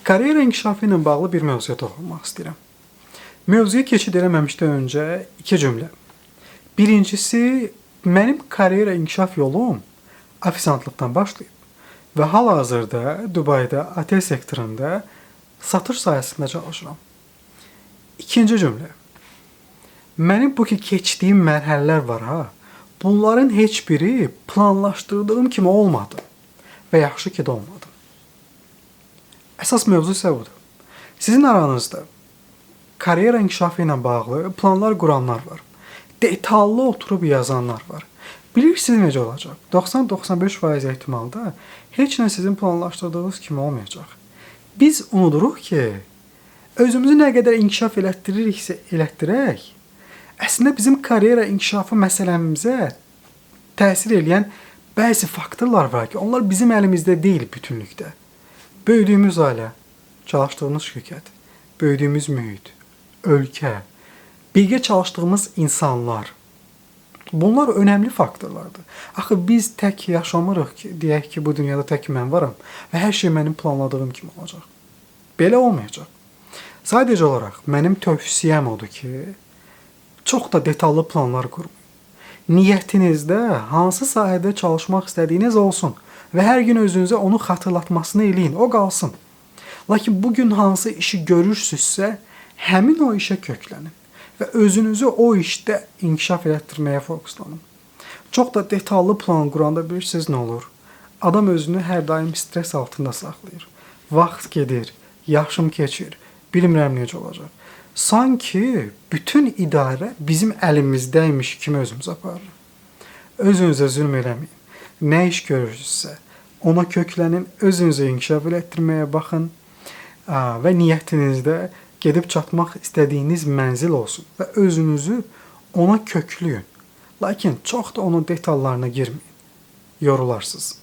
Karyera inkişafı ilə bağlı bir mövzuya toxunmaq istəyirəm. Mövzuya keçid eləməmişdən öncə iki cümlə. Birincisi, mənim karyera inkişaf yolum ofisiantlıqdan başlayıb və hal-hazırda Dubayda otel sektorunda satış sahəsində çalışıram. İkinci cümlə. Mənim bu ki keçdiyim mərhələlər var ha. Bunların heç biri planlaşdırdığım kimi olmadı və yaxşı ki də olmadı. Əsas mövzu isə budur. Sizin aranızda karyera inkişafı ilə bağlı planlar quranlar var. Detallı oturub yazanlar var. Bilirsiniz necə olacaq? 90-95% ehtimalda heç nə sizin planlaşdırdığınız kimi olmayacaq. Biz unuduruq ki, özümüzü nə qədər inkişaf elətdiririksə elətdirək, əslində bizim karyera inkişafı məsələmizə təsir eləyən bəzi faktorlar var ki, onlar bizim əlimizdə deyil bütünlükdə. Böyüdüyümüz ailə, çalışdığımız şirkət, böyüdüyümüz mühit, ölkə, birgə çalışdığımız insanlar. Bunlar önəmli faktorlardır. Axı biz tək yaşamırıq ki, deyək ki, bu dünyada tək mən varam və hər şey mənim planladığım kimi olacaq. Belə olmayacaq. Sadəcə olaraq mənim tövsiyəm odur ki, çox da detallı planlar qurmayın. Niyyətinizdə hansı sahədə çalışmaq istədiyiniz olsun və hər gün özünüzə onu xatırlatmasını eləyin, o qalsın. Lakin bu gün hansı işi görürsünüzsə, həmin o işə köklənin və özünüzü o işdə inkişaf elətdirməyə fokuslanın. Çox da detallı plan quranda bilirsiniz nə olur? Adam özünü hər daim stres altında saxlayır. Vaxt gedir, yaşım keçir, bilmirəm necə olacaq. Sanki bütün idarə bizim əlimizdəymiş kimi özümüzü aparırıq. Özünüzə zülm eləməyin. Nə iş görürsünüzsə, ona köklənin, özünüzü inkişaf elətdirməyə baxın və niyyətinizdə gedib çatmaq istədiyiniz mənzil olsun və özünüzü ona köklüyün. Lakin çox da onun detallarına girməyin. Yorularsınız.